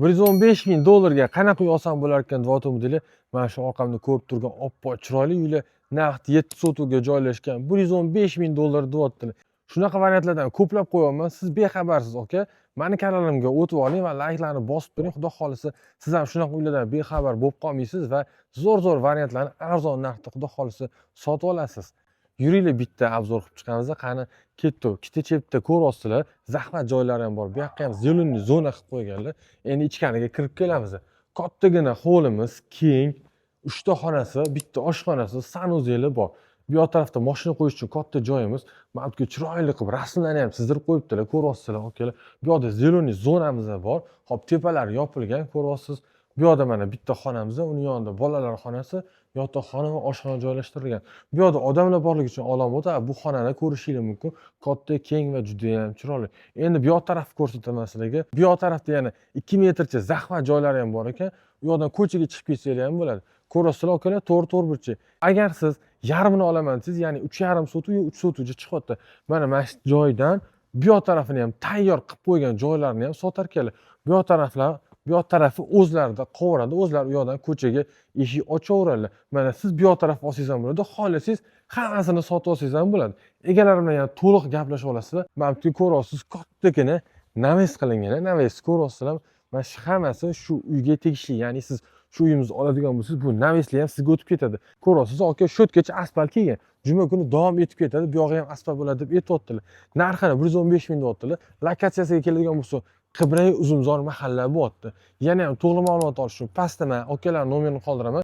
115 000 dollarga qanaqa uy olsam bo'lar ekan deyotgandinglar. Mana shu orqamda ko'rib turgan oppoq chiroyli uylar naqd 7 sotixga joylashgan, 115 000 dollar deyaptilar. Shunaqa variantlardan ko'plab qo'yyapman, siz bexabarsiz, aka. Mani kanalimga o'tib oling va layklarni bosib turing. Xudo xohlasa, siz ham shunaqa uylardan bexabar bo'lib qolmaysiz va zo'r zo'r variantlarni arzon narxda, xudo xohlasa, sotib olasiz. Yuringlar, bitta обзор qilib chiqamiz. Qani, ketdik. Ikkita chetda ko'ryapsizlar, захват joylari ham bor. Bu yoqqa ham зеленый zona qilib qo'yganlar. Endi ichkariga kirib kelamiz. Kattagina hovlimiz, keng, uchta xonasi, bitta oshxonasi, санузел i bor. Bu yoq tarafda moshina qo'yish uchun katta joyimiz. Mana bu yerga chiroyli qilib rasmlarni ham chizdirib qo'yibdilar, ko'ryapsizlar, akalar. Bu yoqda зеленый zonamiz ham bor. Hop, tepalari yopilgan, ko'ryapsiz. Bu yoqda mana bitta xonamiz, uni yonida bolalar xonasi, yotoqxona va oshxona joylashtirilgan. Bu yoqda odamlar borligi uchun olomon o'tadi. Bu xonani ko'rishinglar mumkin, katta, keng va judayam chiroyli. Endi bu yoq tarafni ko'rsataman sizlarga. Bu yoq tarafda yana 2 metrcha захват joylari ham bor ekan. U yoqdan ko'chaga chiqib ketsanglar ham bo'ladi. Ko'rasizlar, akalar, to'rt to'rtburchak. Agar siz yarmini olaman desangiz, ya'ni 3,5 sotix yo 3 sotuxcha chiqyapti. Mana shu joydan bu yoq tarafini ham tayyor qilib qo'ygan joylarni ham sotar ekanlar. Bu yoq taraflar, bu yoq tarafi o'zlarida qovuradi, o'zlari u yoqdan ko'chaga eshik ochaveradilar. Mana siz bu yoq tarafni olsangiz ham bo'ladi, xohlasangiz, hammasini sotib olsangiz ham bo'ladi. Egalari bilan yana to'liq gaplashib olasizlar. Mana bu yerda ko'ryapsiz, kattagina навес qilingan. Навес ko'ryapsizlar, mana shu hammasi shu uyga tegishli, ya'ni siz shu uyimizni oladigan bo'lsangiz, bu навес lar ham sizga o'tib ketadi. Ko'ryapsiz, aka, shu yergacha asfalt kelgan. Juma kuni davom etib ketadi, bu yog'i ham asfalt bo'ladi deb aytyaptilar. Narxini 115 000 deyaptilar. Lokatsiyasiga keladigan bo'lsa, Qibray, Uzumzor mahalla bo'lyapti. Yana ham to'g'ri ma'lumot olish uchun pastda man akalar nomerini qoldiraman.